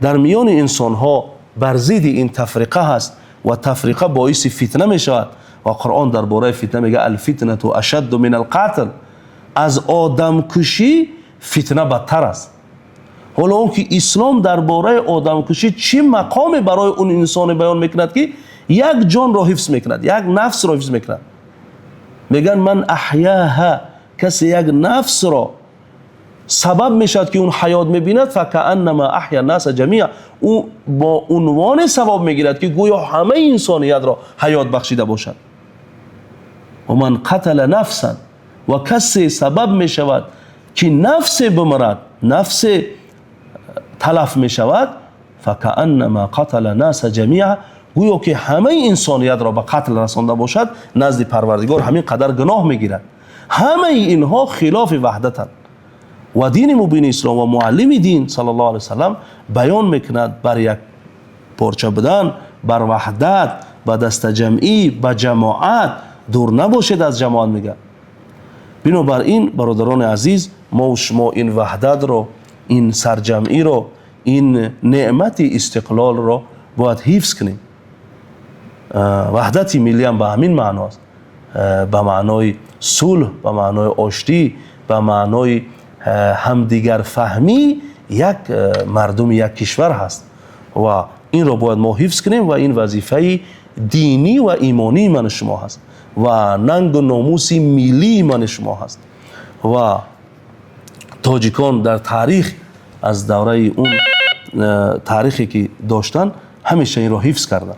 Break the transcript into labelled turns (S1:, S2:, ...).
S1: Дар миёни инсонҳо бар зидди ин тафриқа ҳаст ва тафриқа боиси фитна мешавад ва Қуръон дар бораи фитна мегӯяд: الفتنة أشد من القتل. Аз одамкушӣ фитна бадтар аст. Ҳоло он ки ислом дар бораи одамкушӣ чӣ мақоме барои он инсоне баён мекунад, ки як ҷонро ҳифз мекунад, як нафсро ҳифз мекунад. Мегӯянд: من أحياها, касе як нафсро сабаб мешавад, ки он ҳаёт мебинад, فكأنما أحيا الناس جميعا, ӯ бо унвоне савоб мегирад, ки гӯё ҳамаи инсониятро ҳаёт бахшида бошад. ومن قتل نفسا, ва касе сабаб мешавад, ки нафсе бимирад, нафсе талаф мешавад, فكأنما قتل الناس جميعا, гӯё ки ҳамаи инсониятро ба қатл расонда бошад, назди Парвардигор ҳамин қадар гуноҳ мегирад. Ҳамаи инҳо хилофи ваҳдатанд ва дини мубини ислом ва муаллими дин صلى الله عليه وسلم баён мекунад бар як порча будан, бар ваҳдат, ба дастаҷамъӣ, ба ҷамоат. Дур набошед аз ҷамоат, мегӯяд. Бинобар ин, бародарони азиз, мо шумо ин ваҳдатро, ин сарҷамъиро, ин неъмати истиқлолро бояд ҳифз кунем. Ваҳдати миллиам ба ҳамин маъно аст, ба маънои сулҳ, ба маънои оштӣ, ба маънои ҳамдигарфаҳмӣ як мардуми як кишвар ҳаст ва инро бояд мо ҳифз кунем ва ин вазифаи динӣ ва имонии ману шумо ҳаст ва нангу номуси миллии ману шумо ҳаст. Ва тоҷикон дар таърих, аз давраи он таърихе ки доштанд, ҳамеша инро ҳифз карданд.